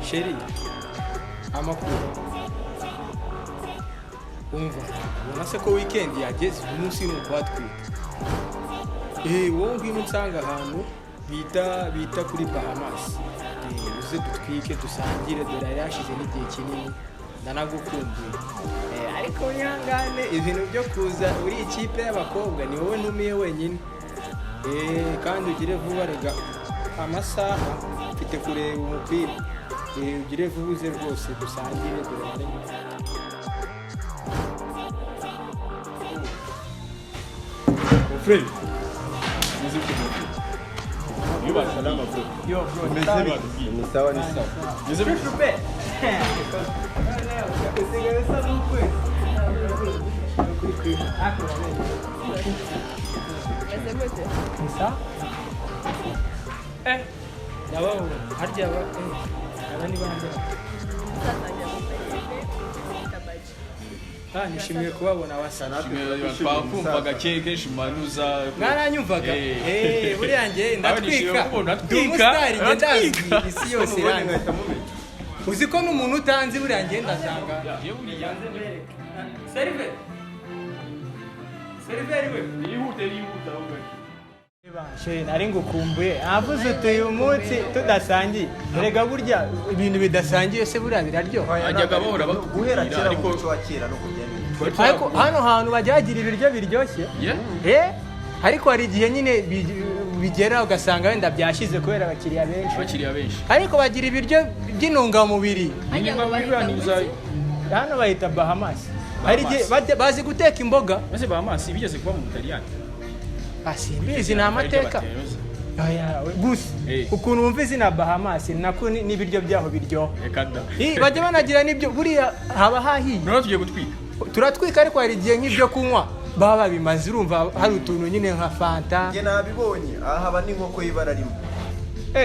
Chéri, amakuru? Umva, ubona se ko weekend yageze? Uyu munsi ni ukuhatwika. Wowe ngwino unsanga ahantu bita kuri Bahamas. Uze dutwike, dusangire, dore hari hashize n'igihe kinini, ndanagukumbuye. Ariko wihangane, ibintu byo kuza uri ikipe y'abakobwa, ni wowe ntumiye wenyine. Kandi ugire vuba rega, amasaha mfite kureba umupira. Ugire vuba uze rwose dusangire, dore nari. Mon frère, meze bite, mon frère? Iyo salama, bro. Yo bro. Meze bite? Ni sawa, ni sawa. Meze bite? Usigaye usa n'ukwezi. Meze mute? Ni sawa? Ndababona harya ba aba ni bande? Musaza wanjye Tabaji. Ah, nishimiye kubabona basa. Twakumvaga kenshi manuza. Mwaranyumvaga? Eh. Buriya njye Nishimiye ndatwika. kukubona, Ndi atwika, umusitari, njye ndazwi aratwika. isi yose iranzi. Uzi ko n'umuntu utanzi buriya njye ndatanga. Seriveri, seriveri we. Yihute, yihute ahubwo. Chéri, nari ngukumbuye. Avuze uti uyu munsi tudasangiye. Erega burya ibintu bidasangiye se buriya biraryoha? Bajyaga bahora Guhera batubwira kera mu ariko muco wa kera nuko byari. Ariko hano hantu bajya bagira ibiryo biryoshye. Yeah. Ariko hari igihe nyine bigera ugasanga wenda byashize kubera abakiriya benshi. Abakiriya benshi. Ariko bagira ibiryo by'intungamubiri. Hajya ngo bahita Bibanuza- ngo Hano bahita Bahamas. Hari igihe bazi guteka imboga. Maze Bahamas bigeze kuba mu Butaliyani. Ah, simbizi, ni amateka. Oya, gusa ukuntu wumva izina Bahamas, nako n'ibiryo byaho biryoha. Reka da. Bajya banagira n'ibyo buriya haba hahiye. Noneho tugiye gutwika. Turatwika, ariko hari igihe nk'ibyo kunywa baba babimaze, urumva hari utuntu nyine nka Fanta. Njye nabibonye, aha haba n'inkoko y'ibara rimwe.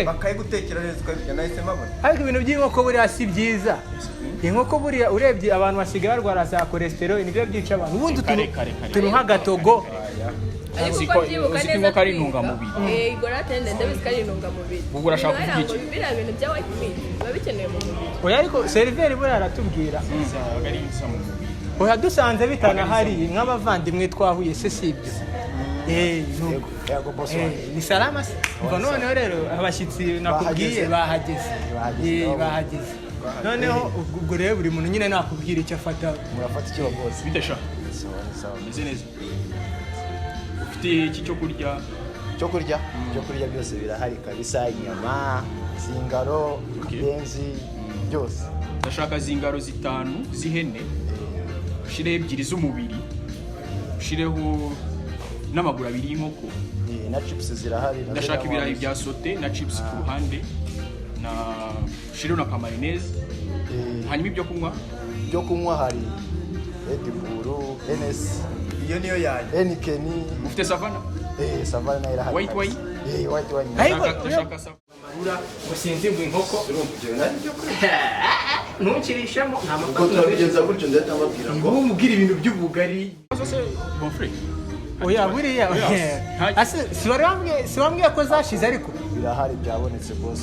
Bakayigutekera neza ukabirya, nahise mbabona. Ariko ibintu by'inkoko buriya si byiza. Inkoko buriya urebye abantu basigaye barwara za cholesterol, nibyo byica abantu. Ubundi Kare, kare, kare. utuntu nk'agatogo. Ariko Uzi uko ko- mbyibuka uzi ko neza inkoko ari twiga, intungamubiri. Igorate ndabizi ko ari intungamubiri. Ubwo urashaka Ibintu kuvuga iki? biriya ngo biriya bintu bya white meat biba bikenewe mu mubiri. Oya, ariko seriveri buriya aratubwira. Ntabwo ari ibisa mu mubiri. Oya, dusanze bitanahari nk'abavandimwe twahuye se, si ibyo? Nuko. Yego, boss wanjye. Ni salama se? Umva, noneho rero abashyitsi nakubwiye bahageze. Bahageze. Bahageze. Noneho ubwo rero buri muntu nyine nakubwira icyo afata. Murafata icyo, boss? Bite sha? Sawa, ni sawa. Meze neza. Ufite iki cyo kurya? Cyo kurya, cyo kurya byose birahari kabisa, inyama, zingaro, kabenzi, byose. Ndashaka zingaro zitanu z'ihene, ushireho ebyiri z'umubiri, ushireho n'amaguru abiri y'inkoko. Na chips zirahari nazo. Ndashaka ibirayi nyama. bya sauté na chips ku ruhande, na ushireho na ka mayonnaise. Hanyuma ibyo kunywa? Byo kunywa hari Red Bull, NS. Iyo niyo yanjye. Heineken. Ufite Savana? Savana nayo irahari White kabisa. wine? White wine. Ariko- Ndashaka Savana. Ngo sinzi ngo inkoko ntukirishemo nta Ubwo mafaranga. turabigenza gutyo, ndahita mbabwira ngo Ngo umubwire ibintu by'ubugari. Zose, bon frère. Oya, buriya Oya. ase si wari wambwiye, si wambwiye ko zashize ariko? Birahari, byabonetse, boss.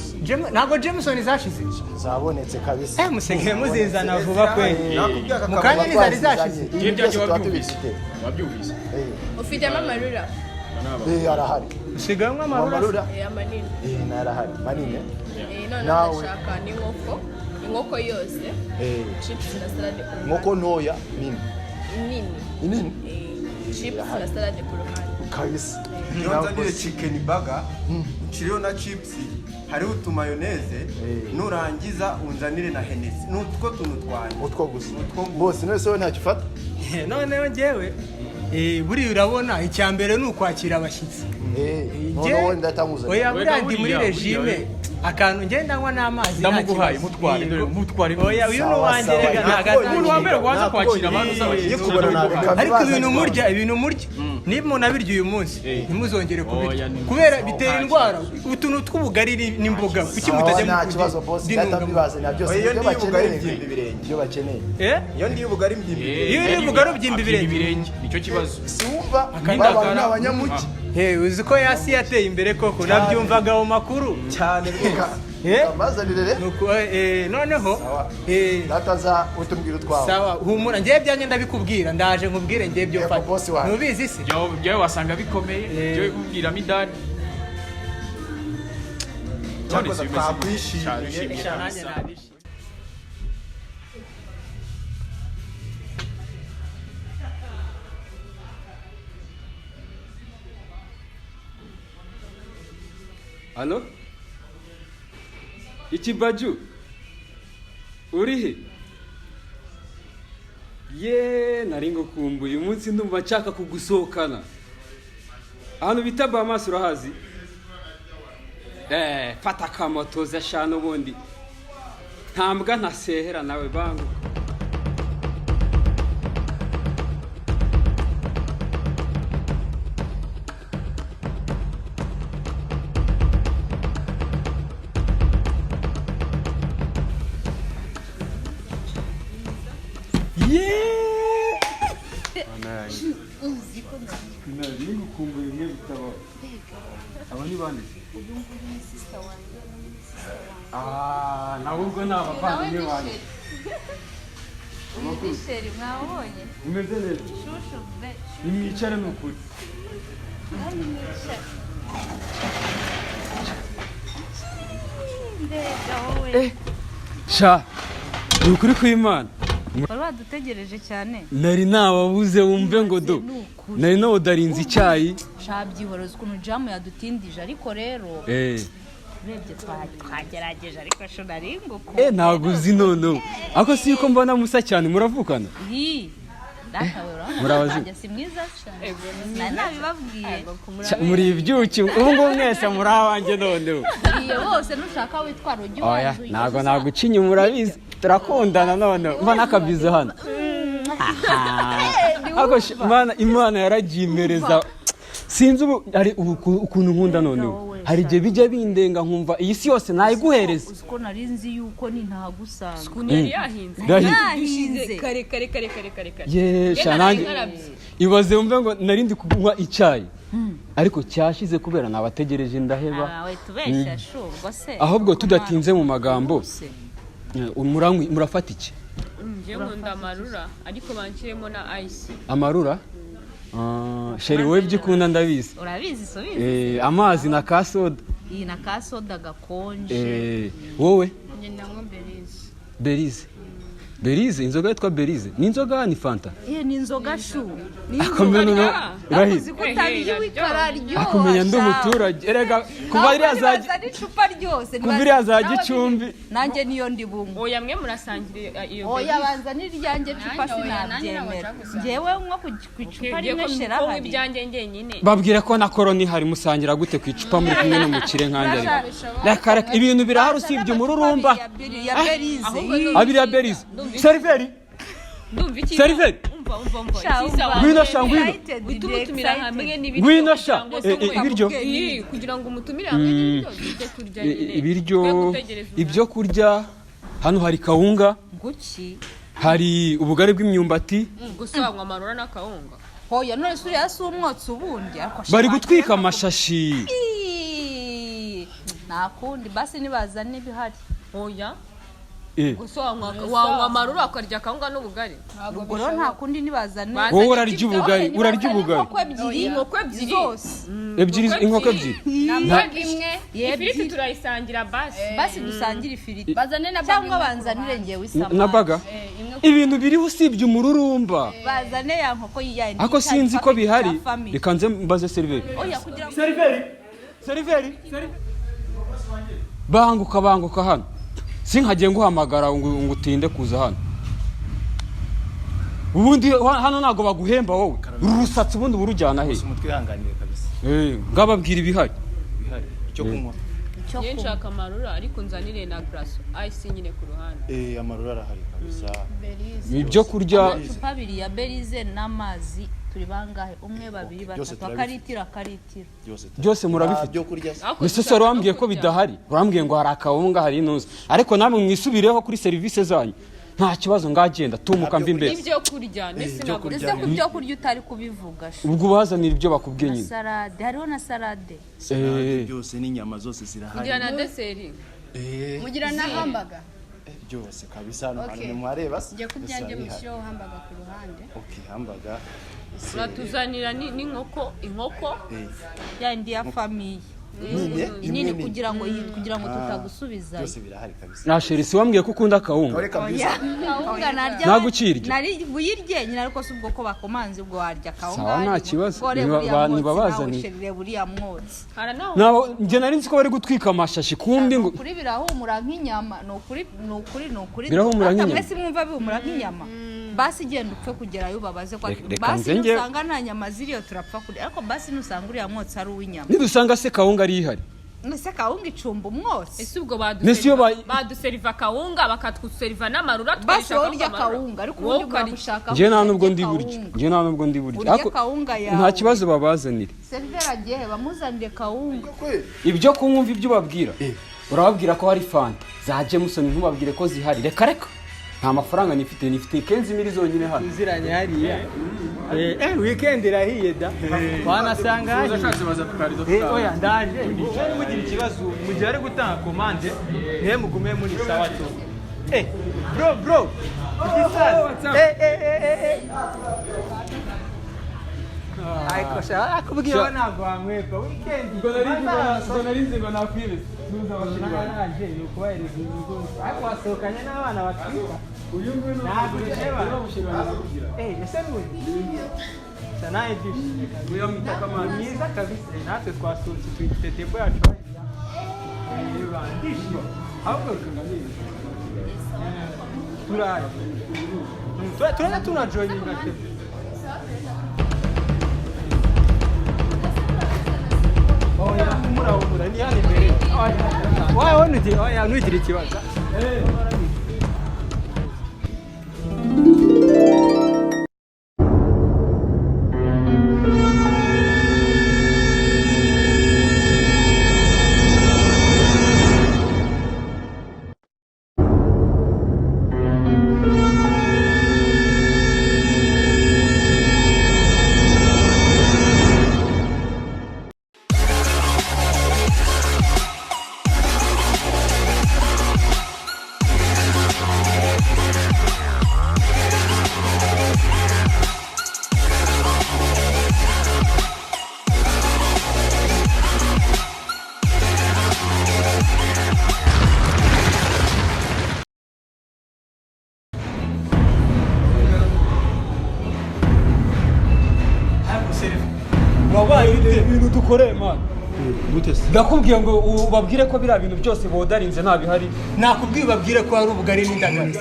Ntabwo Jameson zashize? Zabonetse kabisa. Musigaye muzizana vuba kweli. Nakubwiye aka Mu kanya kabari. ntizari zashize. Ibi Ibyo byose byagiye tuba wabyumvise. tubifite. Wabyumvise. Ufitemo Amarula? Arahari. Usigaye unywa Amarula? Amarula. Amanini. Nayo arahari manini. Noneho Nawe. ndashaka n'inkoko, inkoko yose, chips na salade ku ruhande. Inkoko ntoya, nini? Nini. Inini. Chips na salade ku ruhande. Kabisa. Iyo nzanire chicken burger, nshyireho na chips, hariho utumayoneze, nurangiza unzanire na Hennessy. Ni utwo tuntu twanjye. Utwo gusa? Utwo gusa. Bose none se wowe ntacyo ufata? Noneho njyewe, buriya urabona icya mbere ni ukwakira abashyitsi. Noneho wowe ndatamuzanira. Oya, buriya ndi muri Buriya, regime. buriya. Akantu ngenda nywa n'amazi, nta Ndamuguhaye, kibazo. mutware, dore mutware. Oya, uyu ni Sawa, uwanjye sawa. rega, ntabwo Umuntu wa mbere waza kwakira abantu Eh, Iyo kubona nabi. Ariko ibintu murya, ibintu murya, niba umuntu abirya uyu munsi, ntimuzongere kubirya Oya, ni- kubera bitera Nta indwara. Utuntu tw'ubugari n'imboga, kuki mutajya Sawa, nta mukunda kibazo, boss, ndahita intungamubiri? mbibazanira byose. Oya, iyo Ibyo ndiye ubugari bakeneye. mbyimba ibirenge. Ibyo bakeneye. Eh? Iyo ndiye ubugari mbyimba ibirenge. Iyo uri ubugari ubyimba ibirenge. Nicyo kibazo. Si wumva? N'indagara. Ba bantu ni abanyamugi. Hey, uzi ko yasi yateye imbere koko? Nabyumvaga mu makuru. Cyane rwose. Amazanire rero. Nuko noneho Sawa. Data za utubwira utwawe. Sawa, humura, ngewe ibyanjye ndabikubwira, ndaje nkubwire ngewe ibyo Yego, mfata. boss wanjye. Ntubizi se? Byawe wasanga bikomeye, byo kubwira midani. Cyakoze twakwishimiye. Nanjye nabishimiye. Alo? Ikibaju? Uri he? Ye, nari ngukumbuye. Umunsi ndumva nshaka kugusohokana. Ahantu bita Bahamas urahazi? Fata akamoto uze sha n'ubundi. Nta mbwa ntasehera nawe banguka. Nari ngukumbuye bimwe bitabaho. Aba ni bande? Ah, nawe ubwo ni abavandimwe banjye. Misheri mwabonye. Umeze neza. Shushu be. Nimwicare ni ukuri. Kandi mwicare. Mbega wowe. Sha, ni ukuri kw'Imana. Wari wadutegereje cyane. Nari nababuze wumve ngo do. Ni ukuri. Nari nawudarinze icyayi. Sha byihoreze ukuntu jamu yadutindije ariko rero urebye twagerageje ariko sho nari ngukumbuye. Ntabwo uzi noneho. Ariko si yuko mbona musa cyane muravukana. Hi. Data we urabona Murabazi. nanjye si mwiza sha. Nari nabibabwiye. Sha, muri ibyuki ubu ngubu mwese muri abanjye noneho. Iyo bose nushaka witwara ujye Oya, ubanza ntabwo naguca inyuma urabizi. Turakundana noneho. Mba n'akabizo hano. Ariko sha, Imana yaragimereza. Sinzi ubu hari ukuntu nkunda noneho. Hari igihe bijya bindenga nkumva iyi si yose nayiguhereza. Uzi ko nari nzi yuko nintahagusanga. Ukuntu yari yahinze. Yahinze. Yahinze. Kare kare kare kare kare kare. Ye, sha naraye nanjye nkarabye. ibaze wumve ngo nari ndi kunywa icyayi ariko cyashize kubera nabategereje ndaheba. Awe tubeshya shu ubwo se. Ahubwo tudatinze mu magambo, Se. murafata iki? Njye nkunda amarura ariko banshyiremo na ice. Amarura? Sheri wowe ibyo ukunda ndabizi. Urabizi so bizi. Amazi na ka soda. Iyi na ka soda gakonje. Wowe? Njye nanywa berize. Berize. Berize, inzoga yitwa Berize. Ni inzoga ni Fanta? Ni inzoga shu. Ni Akomena Uzi ko utabiyiwe ikararyoha. Akumenya ndi umuturage. Erega kuva iriya za icupa ryose. kuva iriya za Gicumbi. Nanjye niyo ndi bunywe. Oya mwe murasangira iyo Oya banza n'iryanjye cupa sinabyemera. Njyewe nko ku icupa rimwe shera ko hari. ibyanjye njyenyine. Babwira ko na koroni hari musangira gute ku icupa muri kumwe n'umukire nkanjye ariko. Reka reka ibintu birahari usibye umururumba. Ya Berize. Abiri ya Berize. Seriveri. Ndumva iki? Seriveri. Umva umva umva. Sha, Icyiza umva. Ngwino sha, ngwino. Uhita umutumira hamwe n'ibiryo. Ngwino sha. kugira ngo Ibiryo. Ii, kugira ngo umutumire hamwe n'ibiryo duhite turya nyine. Ibiryo, Twe gutegereza umwanya. ibyo kurya. Hano hari kawunga, Nguki. hari ubugari bw'imyumbati. Gusa wanywa amarura n'akawunga. Hoya none se uriya si umwotsi ubundi ariko sha Bari gutwika amashashi. Ii, nta kundi basi nibazane ibihari. Oya. Gusa wanywa amarura ukarya akawunga n'ubugari. Ubwo rero nta kundi nibazane. Wowe urarya ubugari, urarya ubugari. Inkoko ebyiri, Inkoko ebyiri. zose. Ebyiri, inkoko ebyiri. Imwe. Ifiriti turayisangira basi. Basi dusangire ifiriti. Bazane na Cyangwa banzanire ngewe isamaki. Na baga. Ibintu biriho usibye umururumba. Bazane ya nkoko yiyaye. Ariko sinzi ko bihari. Reka nze mbaze seriveri. Oya kugira ngo Seriveri. Seriveri. Banguka banguka hano. Sinkagiye nguhamagara ngo utinde kuza hano. Ubundi hano ntabwo baguhemba wowe. Uru rusatsi ubundi burujyana he? Umutwihanganire kabisa. Ngababwira ibihari. Bihari. Icyo kunywa. Njye nshaka amarura ariko nzanire na glaso ice nyine ku ruhande. Amarura arahari kabisa. Ibyo kurya amacupa abiri ya Berize n'amazi turi bangahe? Umwe, babiri, Byose batatu, turabifite. akaritiro, akaritiro. Byose murabifite. Byo kurya. Mbese se wambwiye ko bidahari? Urambwiye ngo hari akawunga hari inuza. Ariko namwe mwisubireho kuri serivisi zanyu. Nta kibazo ngagenda tumuka mva imbere. Ibyo kurya ndetse ntabwo Ese ku byo kurya utari kubivuga sha. Ubwo ubazanira ibyo bakubwiye Na nyine. salade, hariho na salade. Byose n'inyama zose zirahari. Kugira na deseri. Mugira na hamburger? Byose kabisa hano hantu. Okay. Ntimuhareba se? Njye ku Byose byanjye harabihari. mushyireho hamburger ku ruhande. Okay, hamburger. Uratuzanira n'inkoko, inkoko. Yandi ya famille. Nini, imwe nini nini. Kugira ngo Ah, tutagusubizayo. Byose birahari kabisa. Na chérie, si wambwiye ko ukunda akawunga? Kore kabisa. Kawunga narya. Ntabwo ukirya? Nari buyirye nyine, ariko si ubwo ko bakomanze, ubwo warya kawunga. Sawa, nta kibazo. Ubwo reba uriya mwotsi. Nibabazaniye. Nawe chérie, reba uriya mwotsi. Nabo njye nari nzi ko bari gutwika amashashi, kumbi ngo Kuri birahumura nk'inyama, ni ukuri, ni ukuri, ni ukuri. Birahumura Ata nk'inyama? Mwese mwumva bihumura nk'inyama. Basi genda upfe kugerayo ubabaze ko Reka basi nze nusanga nta nyama ziriyo turapfa kurya, ariko basi nusanga uriya mwotsi ari uw'inyama. Nidusanga se kawunga ari ihari? Ese kawunga icumba umwotsi? Ese ubwo Nese iyo baduseriva kawunga, bakatwuseriva n'amarura? Basi wowe urya kawunga, ariko Wowe ubundi ukarya. uragushaka. Njye nta nubwo ndi burya, njye nta nubwo ndi burya. Urye Ariko kawunga yawe. nta kibazo, babazanire. Seriveri agiye, bamuzanire kawunga. Ibyo kunywa, umva ibyo ubabwira. Urababwira ko hari fanta za Jameson, ntubabwire ko zihari. Reka reka, nta mafaranga nifite, nifite 15 mille zonyine hano. Tuziranye hariya. Weekend irahiye da, wanasanga hariya. Oya, ndaje. Wowe mugira ikibazo mu gihe ari gutanga komande, mwe mugume muri sawa tu. Bro, bro, igisaza. Eh, ariko sha akubwiye we ntabwo wamwepa weekend. Ubwo nari nzi ngo nakwibese. Naraje ni ukubahereza ibigo, ariko wasohokanye n'abana batwika. Ntabwo ureba. Ese n'uyu sa nawe ndishimye kabisa, ni mwiza kabisa. Natwe twasohotse, tuyifite table yacu hariya. Ndishimye ahubwo turaje, turaza tunajoyininga table. Oya, murahumura, ni hano imbere. Oya, wowe ntugire, oya, ntugire ikibazo. Wabaye ibintu dukoreye, man. Gute se? Ndakubwiye ngo ubabwire ko biriya bintu byose bodarinze nta bihari. Nakubwiye ubabwire ko hari ubugari n'indagara.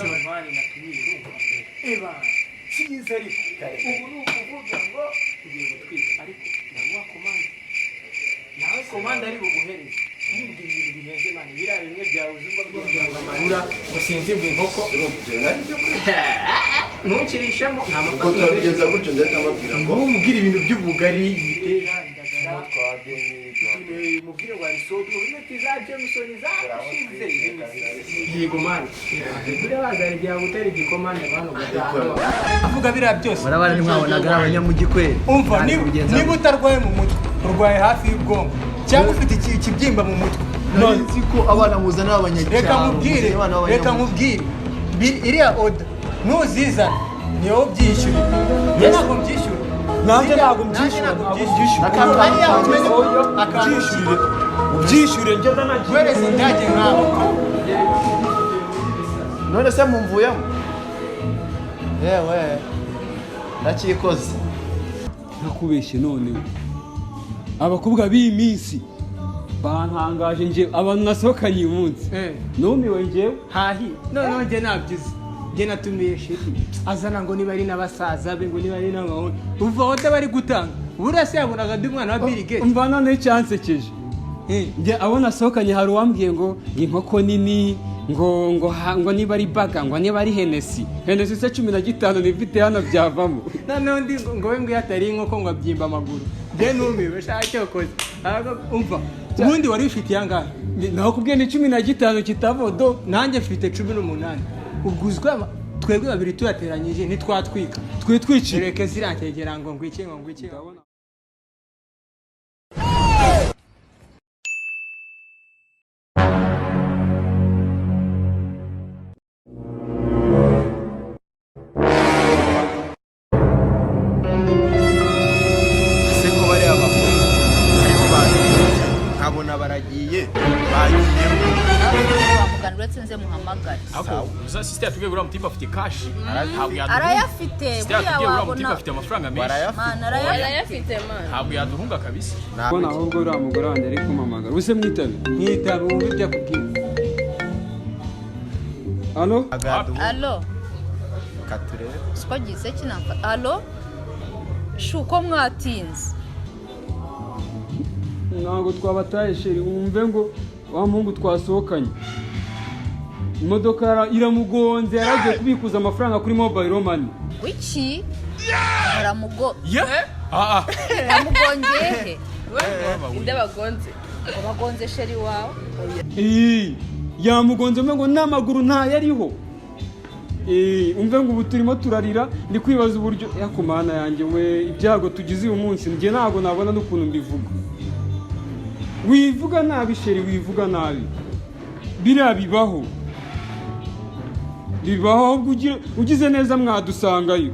Cyiza, ariko ubu ni ukuvuga ngo tugiye gutwika, ariko ndaguha komande nawe, komande ari buguhereze. Nubwira ibintu bihenze, man, biriya bimwe byawe uzi ngo amarura, ngo sinzi ngo inkoko ntukirishemo nta Ubwo mafaranga. turabigenza gutyo, ndahita mbabwira ngo Mubwire ibintu by'ubugari, imiteja, indagara, mubwire ngo hari soda bimwe za Jameson zashize. Yego man, buriya bazana igihe gutera igikomande abantu avuga biriya byose. Barabara ntimwabonaga ari abanyamujyi kweli. Umva, Nta kubigenza. Niba utarwaye mu mutwe, urwaye hafi y'ubwonko cyangwa ufite ikibyimba mu mutwe. Nari nzi ko abana muzana abanyacyaro. Reka nkubwire, Muzanye abana reka b'abanyamujyi. nkubwire. Iriya order nuzizana ni wowe ubyishyura, njye ntabwo mbyishyura. Nanjye ntabwo Nanjye mbyishyura. ntabwo Ntabwo mbyishyura. mbyishyura. Hariya umeze akantu. Ubyishyurire, ubyishyure, njye ndanagiye. Guhereza indage nkawe. None se mumvuyemo? Yewe, ndacyikoze. Ntakubeshye, none abakobwa b'iyi minsi bantangaje. Njye abantu nasohokanye uyu munsi numiwe njyewe. Hahi, noneho njye nabyize. Njye natumiye chérie, azana ngo niba ari n'abasaza be, ngo niba ari n'abahungu. Uva order bari gutanga, buriya se yabonaga ndi umwana wa Bill Gates? Umva, noneho icyansekeje, njye abo nasohokanye hari uwambwiye ngo inkoko nini, ngo niba ari burger, ngo niba ari Hennessy. Hennessy se 15 nifite hano byavamo? Noneho ndi ngo we ngo iyo atari inkoko ngo abyimba amaguru. Njye numiwe shaka cyokoze. Umva, ubundi wari ufite angahe? Nakubwiye ni 15 kitavodo. Nanjye mfite 18. Ubwo uzwi twebwe babiri tuyateranyije ntitwatwika? Twitwikire. Reke zirankegera ngo ngwiki, ngo ngwiki. Ndabona. Yihangane, uretse nze muhamagare. Ako uza sister yatubwiye uriya mutipe afite cash, ntabwo yaduhunga. Arayafite. Sister Buriya yatubwiye uriya wabona mutipe afite amafaranga menshi. Barayafite. Mana, arayafite. Arayafite, man. Ntabwo yaduhunga kabisa. Mbona ahubwo uriya mugore wanjye ari kumpamagara, ubuse mwitabe? Mwitabe, wumve ibyo akubwira. Allo? Allo? Katurebe. Siko gize kinamfa. Allo, shuko mwatinze? Ntabwo twabataye, chéri. Wumve ngo wa muhungu twasohokanye, imodoka iramugonze, yaragiye kubikuza amafaranga kuri mobile money. Wiki aramugo Yeah, ah ah. Aramugongeye he? Inde bagonze? Bagonze chéri wawe. Ii, yamugonze, umve ngo n'amaguru ntayariho. Umve ngo ubu turimo turarira, ndi kwibaza uburyo yakumana yanjye we. Ibyago tugize uyu munsi, njye ntabwo nabona n'ukuntu mbivuga. Wivuga nabi, chéri, wivuga nabi. Biriya bibaho, bibaho. Ahubwo ugize neza mwadusangayo.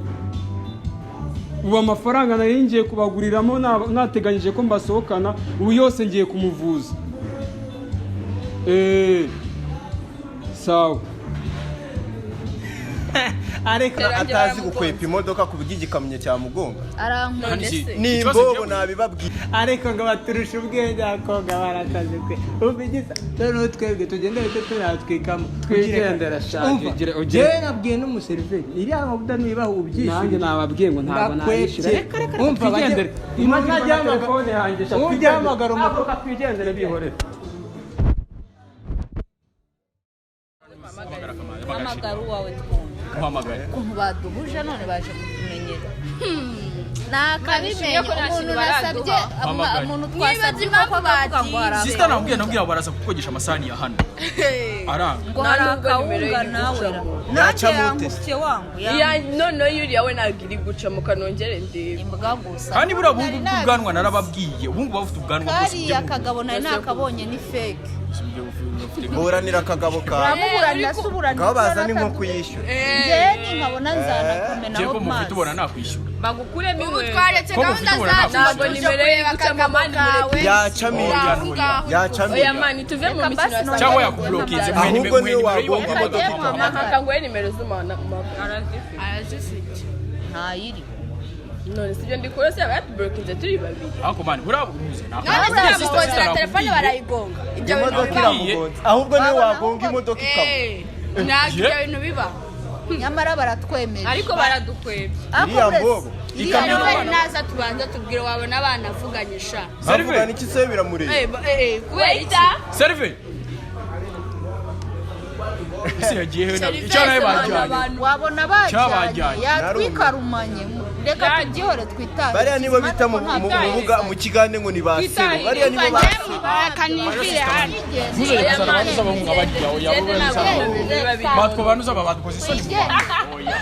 Ubu amafaranga nari ngiye kubaguriramo, nateganyije ko mbasohokana, ubu yose ngiye kumuvuza. Sawa. Ariko Atazi gukwepa imodoka ku buryo igikamyo cyamugonga. Arankunda. Ni Ikibazo imbobo, nabibabwiye. Ariko ngo baturusha ubwenge, abakobwa barakaze kwe. Umva igisa noneho twebwe tugenda bite, tunatwikamo. Twigendera sha, Umva, ugire- jewe nabwiye n'umuseriveri iriya mavuta nibaho ubyishyura. Nanjye nababwiye ngo ntabwo nayishyura. Reka, reka, reka, Umva, twigendere. umuntu Imagine ajya telefone yanjye sha, ujya twigendere. ahamagara Ntabwo twigendere, bihorere. Hamagara uwawe twumve. Muhamagare. Ukuntu baduhuje none baje kutumenyera, nakabimenye. Ko nta Umuntu kintu nasabye baraduha. Hamagara. umuntu Mwibaze twasabye impamvu inkoko akavuga ngo hari Sister, nabwiye baraza kukogesha amasahani ya hano, aranga. Ngo hari Nta nubwo nimero akawunga iri nawe. gucamo. Nanjye Yaca mute. yangushye wangu. Iya, noneho yuriya we ntabwo iri guca mu kanongere ndebe. Imbwa gusa. Kandi buriya buhungu Nari bw'ubwanwa, narababwiye, ubuhungu buba bufite ubwanwa bwose. Kariya kagabo nari nakabonye ni fake. Buranira akagabo kawe. Uramuburanira se? Uburanira? Ngaho bazana inkoko uyishyura. Njyewe ninkabona nzanakomenaho Ko mufite amazi. ubona nakwishyura. Bagukuremo Ubu inkweto. twaretse Ko gahunda mufite ubona zacu, ntabwo tuje nimero ye kureba gucamo, akagabo mani, kawe. Yacamiye. Aho ngaho. Yacamiye. Oya mani, tuve mu Reka mikino basi ya saa Cyangwa moya. yakubulokinze. Ahubwo niyo wagonga Reka imodoka njye ikaba. muhamagare. Reka nguhe nimero z'umwana. Arazifite. Ntayiri. None sibyo ndi kurose, yaba yatubulokinze turi babiri. Ariko mani, buriya unyuze ntabwo. None se Sister, bamugonze sister, na telefone nakubwiye. barayigonga, ibyo bintu Imodoka bibaho? iramugonze, ahubwo niyo wagonga imodoka ikaba. Ntabwo ibyo bintu bibaho. Nyamara baratwemeje. Ariko baradukwebye. Ariko Iriya uretse- mbobo. iriya Ikamyo mbobo. Shoferi naza tubanza tubwire, wabona abana avuganye sha. Bavugana iki se? Biramureba. Kubera iki? Serive ese yagiye he? Nawe icyo nawe bajyanye. Wabona bajyanye. Cyabajyanye. Yatwikarumanye, reka tubyihore, twitahe. Bariya nibo bita mu rubuga mu kigande ngo ni ba sebo, bariya nibo ba sebo. Bakanivire hano. Ntuzajye kuzana abantu uzabahunga barya, oya, bo banuza batwo banuza badukoze isoni mu bantu, oya.